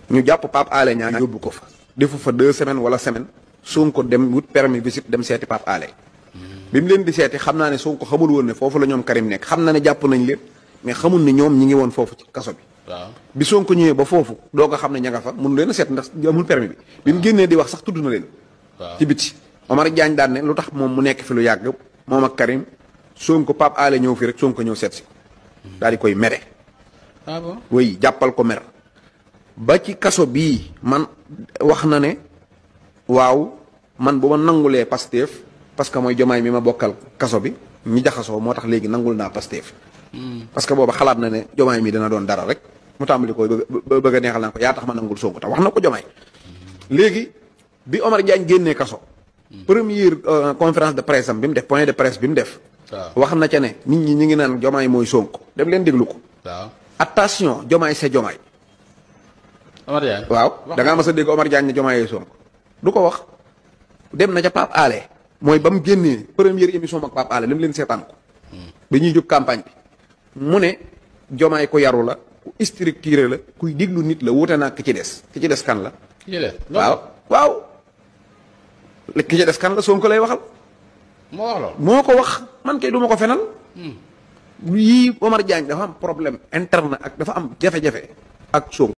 ñu jàpp Pape Alé Niang yóbbu ko fa. defu fa 2 semaines wala semaine Sonko dem wut permis visite dem seeti Pape Alé. bi mu leen di seeti xam naa ne Sonko xamul woon ne foofu la ñoom Karim nekk xam na ne jàpp nañ leen mais xamul ne ñoom ñi ngi woon foofu ci kaso bi. waaw bi Sonko ñëwee ba foofu doo ko xam ne ña nga fa mun leen a seet ndax amul permis bi. bi mu génnee di wax sax tudd na leen. ci biti Omar Diagne daan ne lu tax moom mu nekk fi lu yàgg moom ak Karim Sonko Pape Alé ñëw fi rek Sonko ñëw seet si ko daal di koy mere. ah bon oui jàppal ko mer. ba ci kaso bii man wax na ne waaw man bu ma nangulee Pastef parce que mooy jomaay mi ma bokkal kaso bi ñi jaxasoo moo tax léegi nangul naa Pastef. parce que booba xalaat na ne jomaay mi dana doon dara rek mu tàmbali koy bëgg a neexal naa ko yaa tax ma nangul Sonko te wax na ko jomaay. léegi bi Omar Diagne génnee kaso. première conférence de presse am bi mu def point de presse bi mu def. wax na ca ne nit ñi ñu ngi naan jomaay mooy Sonko dem leen déglu ko. waaw attention jomaay c'est jomaay. Omar Diagne waaw da ngaa mas a dégg Omar Diagne ne jomaay Sonko du ko wax dem na ca Pape Alé mooy ba mu génnee première émission ak Pape Alé dem leen seetaan ko. ba ñuy jóg campagne bi mu ne jomaay ko yaru la ku structuré la kuy déglu nit la wuute naa ki ci des ki ci des kan la. waaw ki ci des kan la Sonko lay waxal. moo wax loolu moo ko wax man kay du ma ko fenal. yii Omar Diagne dafa am problème interne ak dafa am jafe-jafe ak Sonko.